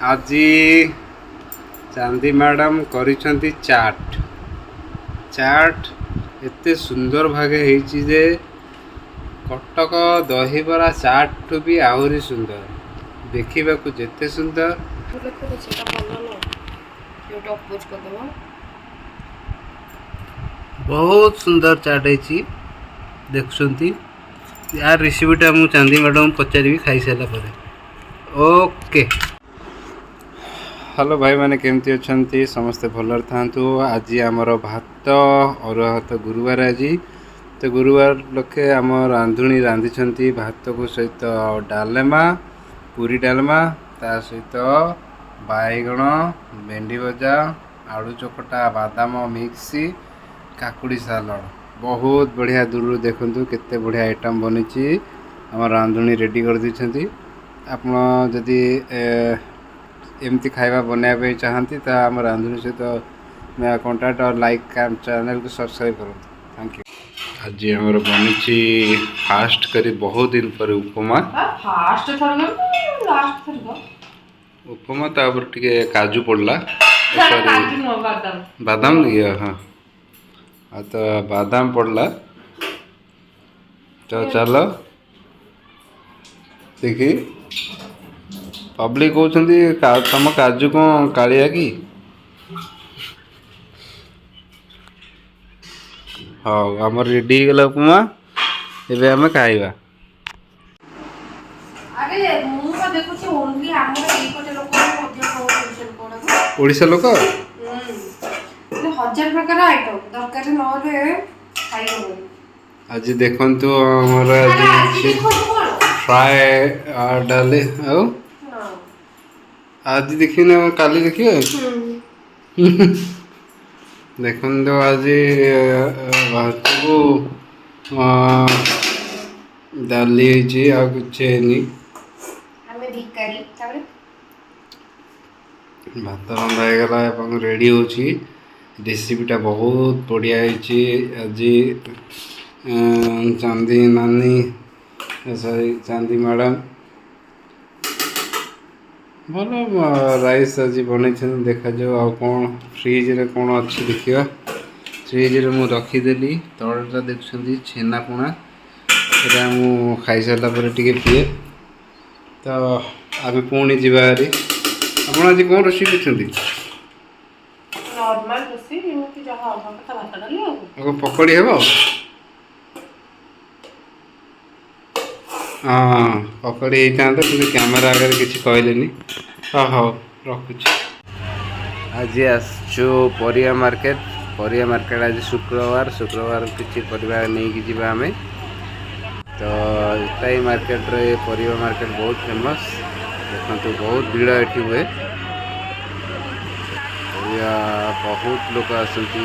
ଆଜି ଚାନ୍ଦି ମ୍ୟାଡ଼ାମ୍ କରିଛନ୍ତି ଚାଟ୍। ଚାଟ୍ ଏତେ ସୁନ୍ଦର ଭାବେ ହେଇଛି ଯେ କଟକ ଦହିବରା ଚାଟ୍ଠୁ ବି ଆହୁରି ସୁନ୍ଦର ଦେଖିବାକୁ, ଯେତେ ସୁନ୍ଦର। ସେଟା ଭଲ ନୁହଁ, ଯୋଉଟା ଅପୋଜ କରିଦବ। ବହୁତ ସୁନ୍ଦର ଚାଟ୍ ହେଇଛି, ଦେଖୁଛନ୍ତି। ୟାର ରେସିପିଟା ମୁଁ ଚାନ୍ଦି ମ୍ୟାଡ଼ାମ୍ ପଚାରିବି ଖାଇସାରିଲା ପରେ। ଓକେ, ହ୍ୟାଲୋ ଭାଇମାନେ, କେମିତି ଅଛନ୍ତି? ସମସ୍ତେ ଭଲରେ ଥାଆନ୍ତୁ। ଆଜି ଆମର ଭାତ, ଅରୁଆ ଭାତ, ଗୁରୁବାର ଆଜି। ତ ଗୁରୁବାର ଲୋକେ ଆମ ରାନ୍ଧୁଣୀ ରାନ୍ଧିଛନ୍ତି ଭାତକୁ ସହିତ ଡାଲମା, ପୁରୀ ଡାଲମା, ତା ସହିତ ବାଇଗଣ ଭେଣ୍ଡି ଭଜା, ଆଳୁ ଚକଟା, ବାଦାମ ମିକ୍ସ, କାକୁଡ଼ି ସାଲାଡ଼। ବହୁତ ବଢ଼ିଆ। ଦୂରରୁ ଦେଖନ୍ତୁ କେତେ ବଢ଼ିଆ ଆଇଟମ୍ ବନିଛି। ଆମ ରାନ୍ଧୁଣୀ ରେଡ଼ି କରିଦେଇଛନ୍ତି। ଆପଣ ଯଦି ଏମିତି ଖାଇବା ବନେଇବା ପାଇଁ ଚାହାନ୍ତି, ତ ଆମ ରାନ୍ଧୁଣୀ ସହିତ କଣ୍ଟାକ୍ଟ ଆଉ ଲାଇକ୍, ଚ୍ୟାନେଲକୁ ସବସ୍କ୍ରାଇବ୍ କରନ୍ତୁ। Thank you. ଆଜି ଆମର ବନିଛି ଫାଷ୍ଟ କରି ବହୁତ ଦିନ ପରେ ଉପମା। ଫାଷ୍ଟ ଥର, ଲାଷ୍ଟ ଥର। ଉପମା, ତାପରେ ଟିକେ କାଜୁ ପଡ଼ିଲା, ସରି। କାଜୁ ନୁହଁ, ବାଦାମ। ବାଦାମ ଇଏ, ହଁ। ଆଉ ତ ବାଦାମ ପଡ଼ିଲା। ତ ଚାଲ ଦେଖି। ପବ୍ଲିକ କହୁଛନ୍ତି, ତମ କାଜୁ କ'ଣ କାଳିଆ କି? ହଉ, ଆମର ରେଡ଼ି ହେଇଗଲା ଉପମା, ଏବେ ଆମେ ଖାଇବା। ଆରେ, ମୁଁ ବା ଦେଖୁଛି ଓନ୍ଲି ଆମର ଏଇପଟେ ଲୋକ ଅଧିକ ଖାଉଛନ୍ତି, ଓଡ଼ିଶା ଲୋକ ଗୁଡାକ। ଓଡ଼ିଶା ଲୋକ। ମାନେ ହଜାର ପ୍ରକାର ଆଇଟମ୍ ଦରକାର, ନହେଲେ ଖାଇ ହବନି। ଆଜି ଦେଖନ୍ତୁ ଆମର ଆରେ ଆଜି ଆଜି ହେଇଛି ଦେଖନ୍ତୁ କଣ ଫ୍ରାଏ ଡାଲି ଆଉ ଆଜି ଦେଖିନି, କାଲି ଦେଖିବେ। ଦେଖନ୍ତୁ, ଆଜି ଭାତକୁ ଡାଲି ହେଇଛି, ଆଉ କିଛି ହେଇନି। ଆମେ ଭିକାରୀ, ତାପରେ ଭାତ ରନ୍ଧା ହେଇଗଲା ଏବଂ ରେଡ଼ି ହେଉଛି। ରେସିପିଟା ବହୁତ ବଢ଼ିଆ ହେଇଛି। ଆଜି ଚାନ୍ଦି ନାନୀ, ସରି, ଚାନ୍ଦି ମ୍ୟାଡ଼ାମ୍ ଭଲ ରାଇସ୍ ଆଜି ବନେଇଛନ୍ତି। ଦେଖାଯାଉ ଆଉ କ'ଣ ଫ୍ରିଜରେ କ'ଣ ଅଛି, ଦେଖିବା। ଫ୍ରିଜରେ ମୁଁ ରଖିଦେଲି। ତଳଟା ଦେଖୁଛନ୍ତି ଛେନାପଣା, ସେଟା ମୁଁ ଖାଇସାରିଲା ପରେ ଟିକେ ପିଏ। ତ ଆମେ ପୁଣି ଯିବା ହାରି। ଆପଣ ଆଜି କ'ଣ ରୋଷେଇ କରିଛନ୍ତି? ନର୍ମାଲ ରୋଷେଇ, ଯେମିତି ଯାହା ହବା କଥା, ଭାତ ଡାଲି ଆଉ ଆଉ କ'ଣ ପକୋଡ଼ି ହେବ? ହଁ, ପକୋଡ଼ି ହେଇଥାନ୍ତା, କିନ୍ତୁ କ୍ୟାମେରା ଆଗରେ କିଛି କହିଲେନି। ହଁ, ହଉ, ରଖୁଛି। ଆଜି ଆସିଛୁ ପରିବା ମାର୍କେଟ। ପରିବା ମାର୍କେଟ ଆଜି ଶୁକ୍ରବାର। ଶୁକ୍ରବାର କିଛି ପରିବା ନେଇକି ଯିବା ଆମେ। ତ ଏଟାଇ ମାର୍କେଟରେ ପରିବା ମାର୍କେଟ ବହୁତ ଫେମସ୍। ଦେଖନ୍ତୁ, ବହୁତ ଭିଡ଼ ଏଠି ହୁଏ। ପରିବା ବହୁତ ଲୋକ ଆସନ୍ତି।